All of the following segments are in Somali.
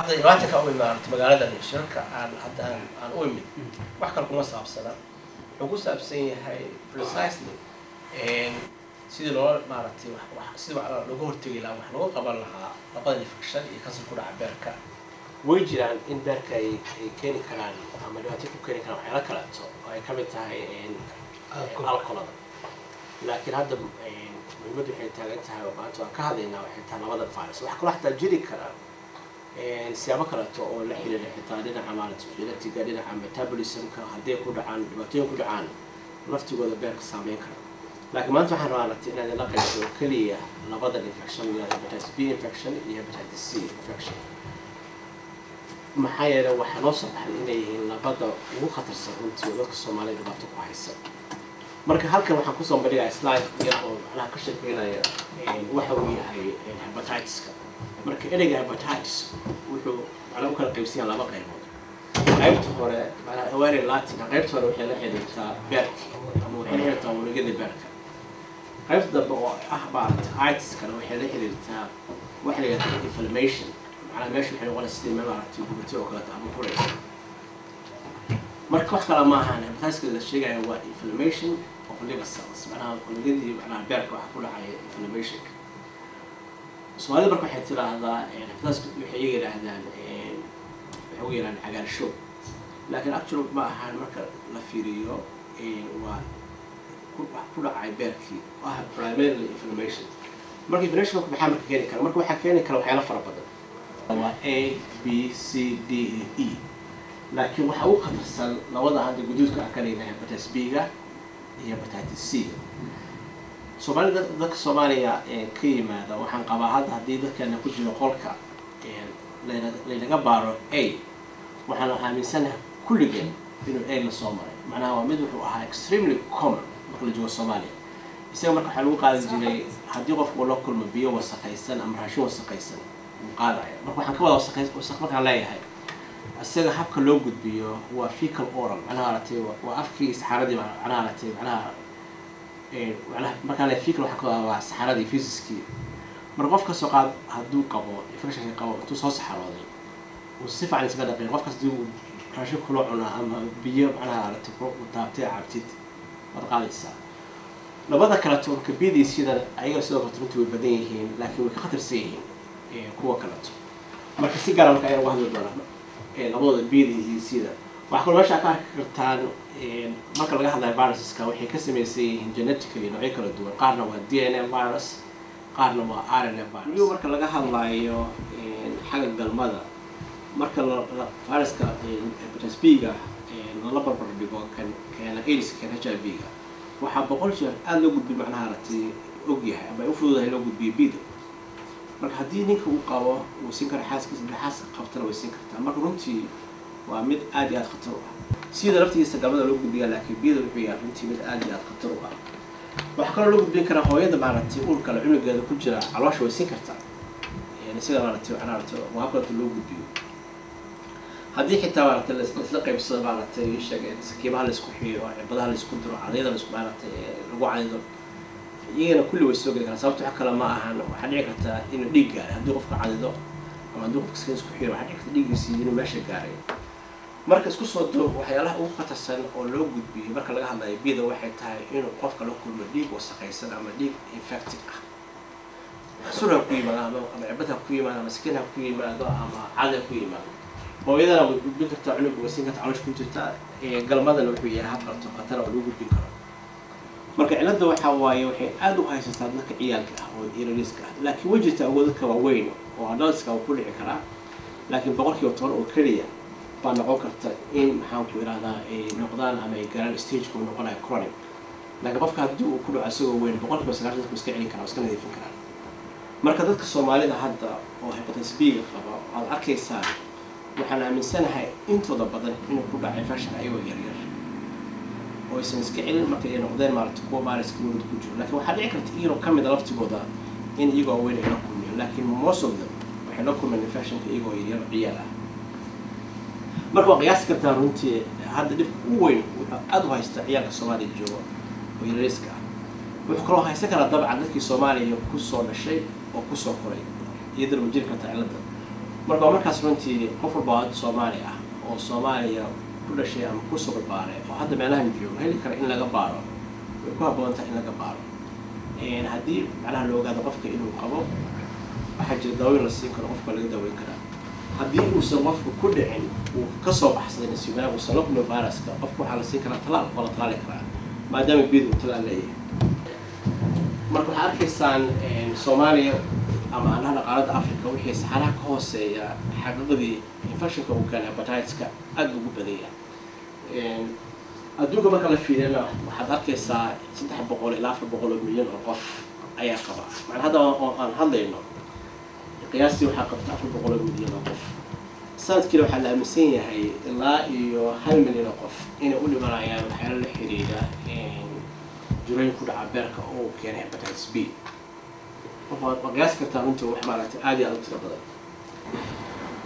Hadda imaatinka u imaartay magaaladan, shirarka aan hadda aan u imid, wax kale kuma saabsana. Wuxuu ku saabsan yahay precisely sidii loo maaragtay sidii wax looga hortegi lahaa, wax looga qaban lahaa labada infection iyo kansar ku dhaca beerka. Way jiraan in beerka ay keeni karaan ama dhibaato ku keeni karaan waxyaalo kaleeto oo ay ka mid tahay alcoholada, laakiin hadda muhiimaddu waxay taagan tahay oo maanta waan ka hadlaynaa waxay tahay labada virus. Waxaa kaloo xataa jiri kara siyaabo kaleeto oo la xiriira xitaa dhinaca maaragtay geneticga, dhinaca metabolismka, hadday ku dhacaan dhibaatooyin ku dhacaan laftigooda beerka saameyn kara. Laakiin maanta waxaan rabaa aragtay inaad la qaybso keliya labadan infection, hepatitis B infection iyo hepatitis C infection, maxaa yeelay waxaa noo soo baxday inay yihiin labada ugu khatarsan runtii oo dadka Soomaalida dhibaato ku haysa. Marka halkan waxaan kusoo bandhigayaa slide yar oo macnaha ka sheekeynaya waxa uu yahay hepatitiska. Marka ereyga hepatitis wuxuu macnaha u kala qaybsan yahay laba qaybood. Qaybta hore macnaha awaari Latin, qaybta hore waxay la xiriirtaa beerka ama waxay la xiriirtaa unugyada beerka. Qaybta dambe oo ah maaragtay itiskana waxay la xiriirtaa waxa la yidhahda inflammation, macnaha meesha waxay noqonaysa sidii meel maaragtay gubatay oo kaleeto ama huraysa. Marka wax kale ma ahan, hepatitiska la sheegaya waa inflammation of liver cells, macnaha unugyadii macnaha beerka waxa ku dhacaya inflammationka. Soomaalida marka waxay tiraahdaa hepatitis, waxay iyaga yidhaahdaan, waxay ugu yidhahdaan cagaarshow, laakiin actually ma ahan. Marka la fiiriyo waa wax ku dhacay beerkii oo ah primarily inflammation. Marka inflammation maxaa marka keeni kara? Marka waxaa keeni kara waxyaalo fara badan, waa A, B, C, D e E, laakiin waxaa ugu khatarsan labada hadda guduudka ah ka leeyahay, hepatitis B-ga iyo hepatitis C-ga. Soomaalida, dadka Soomaaliya ka yimaada, waxaan qabaa hadda haddii dadkeena ku jiro qolka laynaga baaro A, waxaan aaminsanahay kulligeen inuu A la soo maray. Macnaha waa mid wuxuu ahaa extremely common marka la joogo Soomaaliya. Isaga marka waxaa lagu qaadi jiray haddii qofku uu la kulmo biyo wasaqaysan ama raashin wasaqaysan wuu qaadaya. Marka waxaan ka wada wasaqay wasaq markaan leeyahay, isaga habka loo gudbiyo waa fecal oral, macnaha aragtay waa afkii, saxaradii, macnaha aragtay macnaha markaan leeyahay fecal waxaan ka wadaa waa saxaradii, feceskii. Marka qof kasoo qaad hadduu qabo infectionka qabo, intuu soo saxarooday uu si fiican isaga dhaqin, qofkaas haddii uu raashin kula cuna ama biyo macnaha aragtay ku taabtay cabtid, waad qaadaysaa. Labada kaleto marka B-da iyo C-da ayaga sidoo kaleto runtii way badan yihiin, laakiin way ka khatarsan yihiin kuwa kaleto. Marka si gaara marka ayaan uga hadli doonaa labadooda, B-da iyo C-da. Waxaa kaloo meesha ka arki kartaan marka laga hadlayo viruseska, waxay ka samaysan yihiin genetically noocyo kala duwan. Qaarna waa DNA virus, qaarna waa RNA virus. Weliba marka laga hadlayo xagga galmada, marka viruska hepatitis B-ga lala barbar dhigo kan keena AIDS, kan HIV-ga, waxaa 100 jeer aada loo gudbiy, macnaha aragtay og yahay ama ay u fududahay loo gudbiyo B-da. Marka haddii ninka uu qabo wuu siin kara xaaskiisa, haddii xaaska qabtana way siin kartaa. Marka runtii waa mid aada iyo aada khatar u ah. Sida laftigiisa galmada loo gudbiyaa, laakiin B-da wuxuu yahay runtii mid aada iyo aada khatar u ah. Waxaa kaloo loo gudbin karaa hooyada maaragtay uurka le, cunugeeda ku jira caloosha way siin kartaa. Yani sida maaragtay macnaha aragtay waa habka loo gudbiyo. Haddii xitaa maaragtay laisla qaybsado, maaragtay sheeg sakiimaha laisku xiiro, cirbadaha laisku diro, cadayada laisku maaragtay lagu cadido, iyagana kulli way soo geli karaan. Sababta wax kale ma ahan, waxaa dhici kartaa inuu dhiig gaaray haddii qofka cadido ama haddii qofka sakiin isku xiiro, waxaa dhici karta dhiiggiisii inuu meesha gaaray. Marka isku soo duub, waxyaalaha ugu khatarsan oo loo gudbiyo marka laga hadlayo B-da waxay tahay inuu qofka la kulmo dhiig wasaqaysan ama dhiig infected ah, sur ha ku yimaado ama cirbad ha ku yimaado ama sakiin ha ku yimaado ama cad ha ku yimaado. Hooyadana way gudbin kartaa, cunuga way siin kartaa caloosha ku jirta. Galmadana wuxuu yahay hab karto khatar oo lagu gudbin karo. Marka cilladda waxaa waaye waxay aada u haysataa dadka ciyaalka ah oo yariiska ah, laakiin way jirtaa awood dadka waaweyn oo adultska uu ku dhici karaa, laakiin 10% oo keliya baa noqon karta in maxaan ku ihahdaa ay noqdaan ama ay gaaraan stageka uu noqonayo chronic. Laakiin qofka haddii uu ku dhaco isagoo weyn, 90% dadku iska celin karaa, iska nadiifin karaa. Marka dadka Soomaalida hadda oo hepatitis B-ga qaba waad arkaysaan, waxaan aaminsanahay intooda badan inuu ku dhacay infection ayagoo yaryar oo aysan iska celin, marka ay noqdeen maaragtay kuwa viruska weligood ku jiro. Laakiin waxaa dhici karta iyagoo ka mid a laftigooda in iyagoo weyn ay la kulmeen, laakiin most of them waxay la kulmeen infectionka iyagoo yaryar, ciyaal ah. Marka waa qiyaasi kartaa runtii hadda dhibka ugu weyn wuxuu aada u haystaa ciyaalka Soomaaliya jooga oo yariiska ah. Wuxuu kaloo haysan karaa dabcan dadkii Soomaaliya kusoo dhashay oo kusoo koray, iyadana way jiri kartaa cilladda. Marka markaas runtii qof walba hadda Soomaali ah oo Soomaaliya ku dhashay ama kusoo barbaaray oo hadda meelahan joogo heli kara in laga baaro, way ku habboon tahay in laga baaro. Haddii macnaha la ogaado qofka inuu qabo, waxaa jira daawooyin la siin karo, qofka laga daaweyn karaa. Haddii uusan qofku ku dhicin, uu kasoo baxsaday, nasiib wanaag uusan la kulmin viruska, qofka waxaa la siin karaa talaal oo la talaali karaa, maadaama B-da uu talaal leeyahay. Marka waxaa arkaysaan Soomaaliya ama aan qaaradda Africa wixii saxaraha ka hooseeya, xaqiiqadii infectionka uu keenay hepatitis-ka aada ugu badan yahay. Adduunka marka la fiiriyana waxaad arkaysaa 300 ilaa 400 oo milyan oo qof ayaa qaba. Macnaa hadda oo aan hadlayno qiyaastii waxaa qabta 400 oo milyan oo qof. Sanadkiina waxaa la aaminsan yahay ilaa iyo 1 milyan oo qof inay u dhimanayaan waxyaalo la xiriira jirooyin ku dhaca beerka oo uu keenay hepatitis B. Waa qiyaasi kartaa runtii, wax maaragtay aad iyo aad u tiro badan.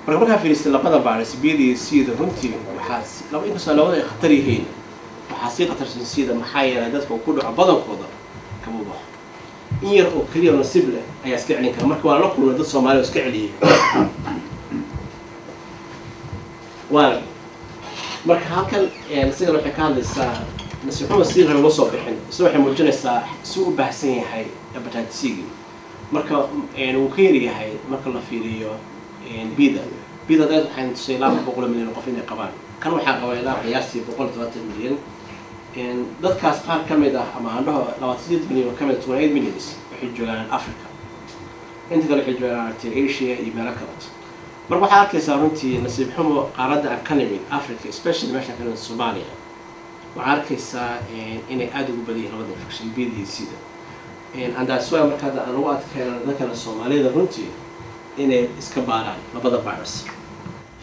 Marka markaa fiiristay labada virus, B-da iyo C-da, runtii waxaa laba, inkastoo labada ay khatar yihiin, waxaa sii khatarsan C-da. Maxaa yeelay dadka uu ku dhaco badankooda kama baxo, in yar oo keliya oo nasiib leh ayaa iska celin kara. Marka waa la kulmay dad Soomaali oo iska celiyey waana. Marka halkan isagana waxay ka hadlaysaa, nasiib xumo sii raba ma soo bixin, isna waxay muujinaysaa si u baahsan yahay hepatitis C-gii. Marka wuu ka yaryahay marka la fiiriyo B-da. B-da dad waxaan tusay ilaa 400 milyan oo qof inay qabaan. Kan waxaa qaba ilaa qiyaastii 170 milyan. Dadkaas qaar ka mid ah, ama aan dhaho 28 milyan oo ka mid ah, 28 millions, waxay joogaan Africa, inta kale waxay joogaan aragtay Asia iyo meelo kaleto. Marka waxaa arkaysaa runtii nasiib xumo qaaradda aan ka nimid, Africa, especially meesha ka nimid Soomaaliya, waxaa arkaysaa inay aada ugu badan yihiin labada infection, B-da iyo C-da. And that's why marka hadda aan ugu adkayno dadkana Soomaalida runtii inay iska baaraan labada virus.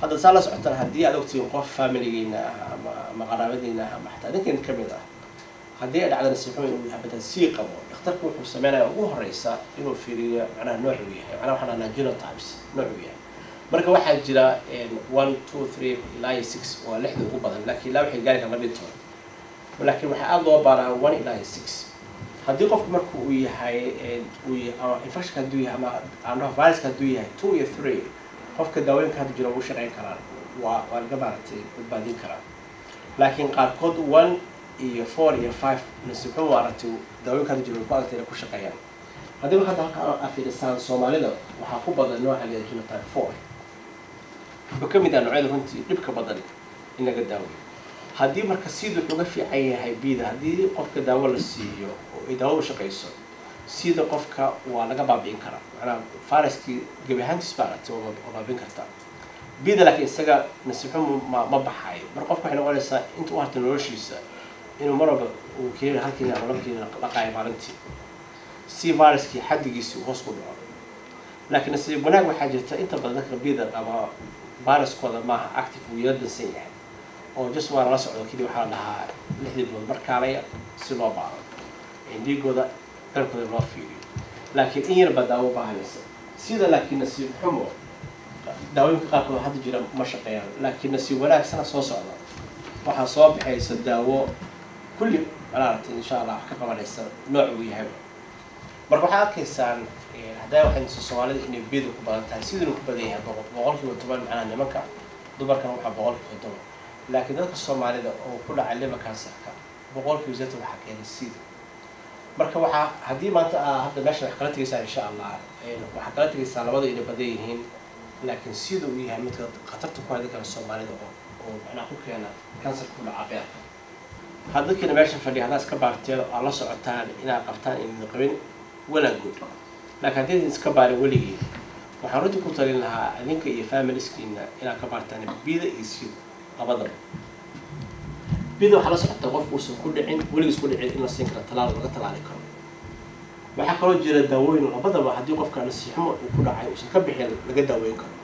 Hadda saa la socotaan, haddii aad ogtihiin qof familigiina ah ama qaraabadiina ah ama xataa idinkeena ka mid ah, haddii ay dhacda nasiib xumo inuu hepatitis C qabo, dhakhtarku wuxuu sameynaya ugu horeysa inuu fiiriyo macnaha noocuu yahay. Macnaha waxaan dhahnaa genotypes, noocuu yahay. Marka waxaa jira one, two, three ilaa iyo six, waa lixda ugu badan, laakiin ilaa waxay gaari karaan 12, laakiin waxaa aada loo baaraa one ilaa iyo six. Haddii qofku marka uu yahay uu ama infectionka hadduu yahay ama aan dhaho viruska hadduu yahay two iyo three, qofka daawooyinka hadda jira wuu shaqeyn karaan, waa laga maaragtay badbaadin karaa. Laakiin qaarkood one iyo four iyo five, nasiib xumo maaragtay daawooyinka hadda jira way ku adagtay inay ku shaqeeyaan. Haddii marka hadda halka aad fiirisaan, Soomaalida waxaa ku badan nooca la yidhaahdo genotype four. Wuxuu ka mid ah noocyada runtii dhibka badan in laga daaweeyo. Haddii marka C-da wuxuu uga fiican yahay B-da, haddii qofka daawo la siiyo oo ay daawo u shaqeyso, C-da qofka waa laga baabi'in karaa, macnaha viruskii gebi ahaantiis baa aragtay waa baabi'in kartaa. B-da laakiin isaga nasiib xumo ma baxayo. Marka qofka waxay noqonaysaa inta u hartay noloshiisa inuu mar walba uu keeni hal kiniin ama laba kiniin dhaqaayo maalintii si viruskii xaddigiisi uu hoos ku dhaco. Laakiin nasiib wanaag waxaa jirta inta badan dadka B-da qaba viruskooda maaha active, wuu yara dansan yahay oo just waa lala socdo keliya. Waxaa la dhahaa 6dii bilood markaalaya si loo baaro dhiigooda, beerkooda loo fiiriyo, laakiin in yar baa daawo u baahanaysa sida. Laakiin nasiib xumo daawooyinka qaarkood hadda jira ma shaqeeyaan. Laakiin nasiib wanaag sana soo socda waxaa soo baxaysa daawo kulli maaragtay insha Allah wax ka qabanaysa nooc uu yahay. Marka waxaad arkaysaan haddaa waxay Soomaalida inay B-da ku badan tahay, sidinu ku badan yahay 10% macnaha nimanka, dumarkana waxaa 7%. Laakiin dadka Soomaalida oo ku dhacay liver cancerka 80% waxaa keenay C-da. Marka waxaa haddii maanta aa hadda meesha wax kala tegaysaa insha Allah, waxaa kala tegaysaa labada inay badan yihiin, laakiin sida uu yahay midka khatarta ku hadi kara Soomaalida oo macnaha ku keena kansarka ku dhaca beerka. Had dadkiina meesha fadhiya haddaad iska baarteen oo aad la socotaan inaad qabtaan inaydan qabin, well and good. Laakiin haddii idin iska baarin weligii, waxaan runtii ku talin lahaa adinka iyo familiskiina inaad ka baartaan B-da iyo C-da labadaba. B-da waxaa la socota qofku uusan ku dhicin weligiis ku dhicin in la siin karo talaal, laga talaali karo. Waxaa kaloo jira daawooyin labadaba haddii qofka nasiixumo uu ku dhacay uusan ka bixin laga daaweyn karo.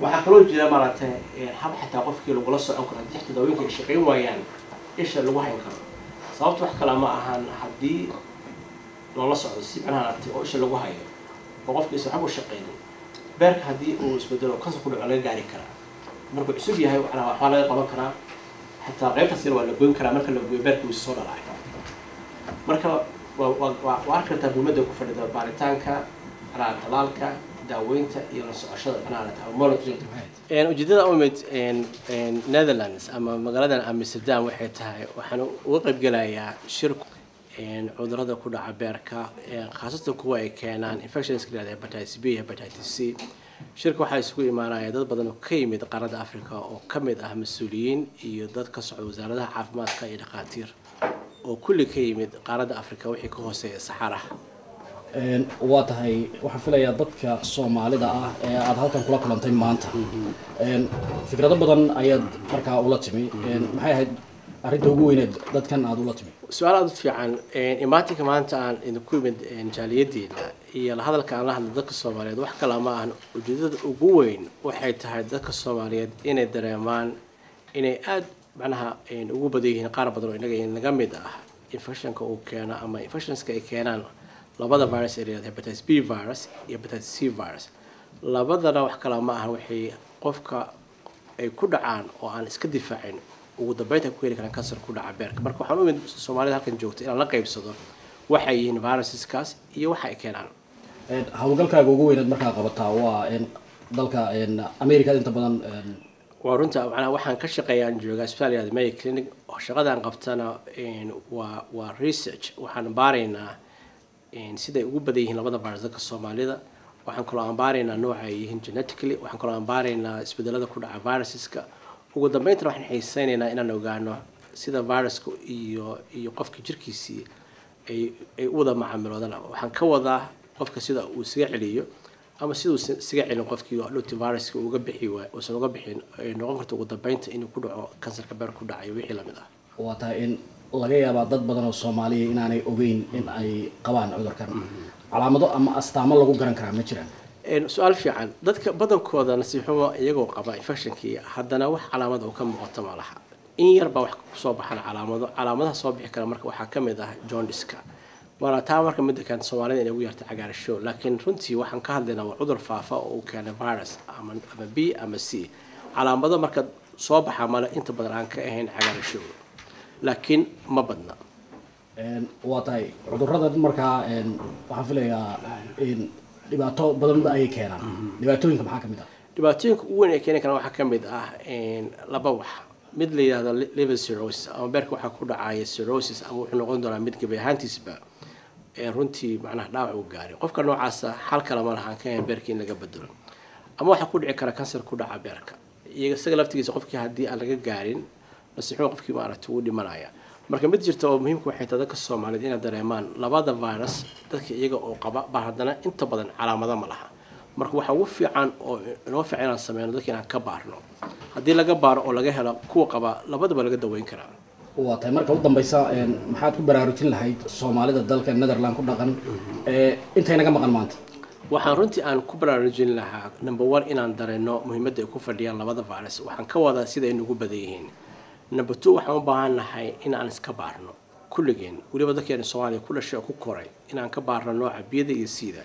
Waxaa kaloo jira maaragtay hab xataa qofkii lagula socon karo haddii xataa daawooyinka ay shaqayn waayaan, isha lagu hayn karo. Sababta wax kale ma ahan, haddii loola socdo si macnaha aragtay oo isha lagu hayo oo qofka isan waxba u shaqaynin, beerka haddii uu isbedelo, kansar ku dhaco, laga gaari karaa. Markuu cusub yahay macnaha waxbaa laga qaban karaa, xataa qaybtaas yar waa la goyn karaa. Marka la gooyo beerka wuu soo dhalaay. Marka waa arki kartaa muhiimadda ku fadhida baaritaanka, macnaha talaalka, Daaweynta iyo la socoshada macnaha la tahay monitoring. Ujeedada u imid Netherlands ama magaaladan Amsterdam waxay tahay waxaan uga qaybgelayaa shir cudurrada ku dhaca beerka, khaasatan kuwa ay keenaan infections la yihahdo hepatitis B, hepatitis C. Shirka waxaa isugu imaanaya dad badan oo ka yimid qaaradda Africa oo ka mid ah mas-uuliyiin iyo dad ka socda wasaaradaha caafimaadka iyo dhakhaatiir oo kulli ka yimid qaaradda Africa wixii ka hooseeya Saxaraha. Waa tahay, waxaan filayaa dadka Soomaalida ah ee aada halkan kula kulantay maanta fikrado badan ayaad markaa ula timi. Maxay ahayd arrinta ugu weyneed dadkan aada ula timi? Su-aal aada u fiican. Imaatinka maanta aan idinku imid jaaliyadiina iyo la hadalka aan la hadla dadka Soomaaliyeed wax kale ma ahan. Ujeedada ugu weyn waxay tahay dadka Soomaaliyeed inay dareemaan inay aada macnaha ugu badan yihiin qaar badan oo inaga naga mid ah infectionka uu keeno ama infectionska ay keenaan labada virus ee la yihahdo hepatitis B virus iyo hepatitis C virus. Labadana wax kale ma ahan, waxay qofka ay ku dhacaan oo aan iska difaacin ugu dambeynta ku keeni karaan kansar ku dhaca beerka. Marka waxaan u imid Soomaalida halkan joogta inaan la qaybsado waxay yihiin viruseskaas iyo waxa ay keenaan. Howlgalkaaga ugu weyneed markaa qabataa waa dalka America inta badan. Waa runta, macnaha waxaan ka shaqeeyaa, aan joogaa isbitaal yihahdo Mayo Clinic oo shaqadaan qabtana waa research. Waxaan baaraynaa siday ugu badan yihiin labada virus dadka Soomaalida. Waxaan kaloo aan baaraynaa nooca ay yihiin genetically. Waxaan kaloo aan baaraynaa isbedelada ku dhaca viruseska. Ugu dambeyntina waxaan xiiseynaynaa inaan ogaano sida viruska iyo qofka jirkiisii ay u wada macaamiloodaan. Waxaan ka wadaa qofka sida uu isaga celiyo ama sida uu isaga celin qofkii dhowti viruska uga bixi waay uusan uga bixin, ay noqon karto ugu dambeynta inuu ku dhaco kansarka beer ku dhacayo wixii lamid ah. Waa tahay, in laga yaabaa dad badan oo Soomaaliya inaanay ogeyn in ay qabaan cudurkan. Calaamado ama astaamo lagu garan karaa ma jiraan? Su-aal fiican. Dadka badankooda nasiixumo iyagoo qaba infectionkii haddana wax calaamad oo ka muuqato ma laha. In yar baa wax kusoo baxan calaamado. Calaamadaha soo bixi kara marka waxaa ka mid ah jaundiska, waana taa marka midda keenta Soomaalida inay ugu yarta cagaarshow. Laakiin runtii waxaan ka hadlaynaa waa cudur faafa oo uu keenay virus ama B ama C. Calaamado marka soo baxa male inta badan aan ka ahayn cagaarshow, laakiin ma badna. Waa tahay, cudurrada markaa waxaan filayaa in dhibaato badanba ayay keenaan. Dhibaatooyinka maxaa ka mid ah? Dhibaatooyinka ugu weyn ay keeni karaan waxaa ka mid ah laba wax. Mid la yihahdo liver cirrhosis ama beerka waxaa ku dhacaya cirrhosis ama wuxuu noqon doonaa mid gabi ahaantiisba runtii macnaha dhaawac uu gaaray. Qofka noocaasa xal kale ma laha aan ka ahayn beerka in laga bedelo. Ama waxaa ku dhici kara kansar ku dhaca beerka iyo isaga laftigiisa. Qofkii haddii aan laga gaarin, nasiixo, qofkii maaragtay wuu dhimanaya. Marka mid jirta oo muhiimka waxay tahay dadka Soomaaliyeed inay dareemaan labada virus dadka iyaga oo qaba baa haddana inta badan calaamado ma laha. Marka waxa ugu fiican oo inoo fiican inaan sameyno dadka inaan ka baarno. Haddii laga baaro oo laga helo kuwa qaba, labadaba laga daweyn karaa. Waa tahay, marka u dambeysa maxaad ku baraarujin lahayd Soomaalida dalka Netherland ku dhaqan ee intaynaga maqan maanta? Waxaan runtii aan ku baraarujin lahaa, number one, inaan dareeno muhiimadda ay ku fadhiyaan labada virus. Waxaan ka wadaa sida ay nagu badan yihiin. Number two, waxaan u baahan nahay in aan iska baarno kulligeen, weliba dadkeena Soomaaliya ku dhashay oo ku koray, inaan ka baarno nooca B-da iyo C-da.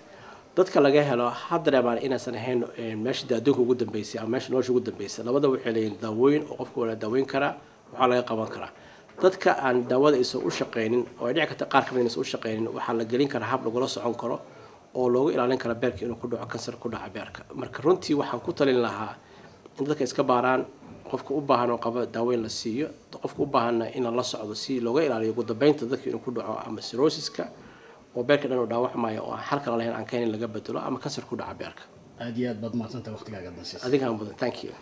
Dadka laga helo ha dareemaan inaysan ahayn meesha dee adduunka ugu dambeysay ama meesha nolosha ugu dambeysay. Labada waxay leeyihiin daawooyin oo qofka waa la daaweyn karaa, waxaa laga qaban karaa. Dadka aan daawada aysan u shaqeynin oo ay dhici karta qaar kamid inaysan u shaqeynin, waxaa la gelin karaa hab lagula socon karo oo loogu ilaalin karo beerka inuu ku dhaco kansar ku dhaca beerka. Marka runtii waxaan ku talin lahaa in dadka iska baaraan, qofka u baahan oo qaba daaweyn la siiyo, qofka u baahanna in lala socdo si looga ilaaliyo ugu dambeynta dadka inuu ku dhaco ama cirrhosiska oo beerka dhan uu dhaawacmayo oo aan xal kale lahayn aan ka in laga bedelo ama kansar ku dhaca beerka. Aad iyo aad baad mahadsantahay waqtigaaga aad nasiisay. Adigaan mudan, thank you.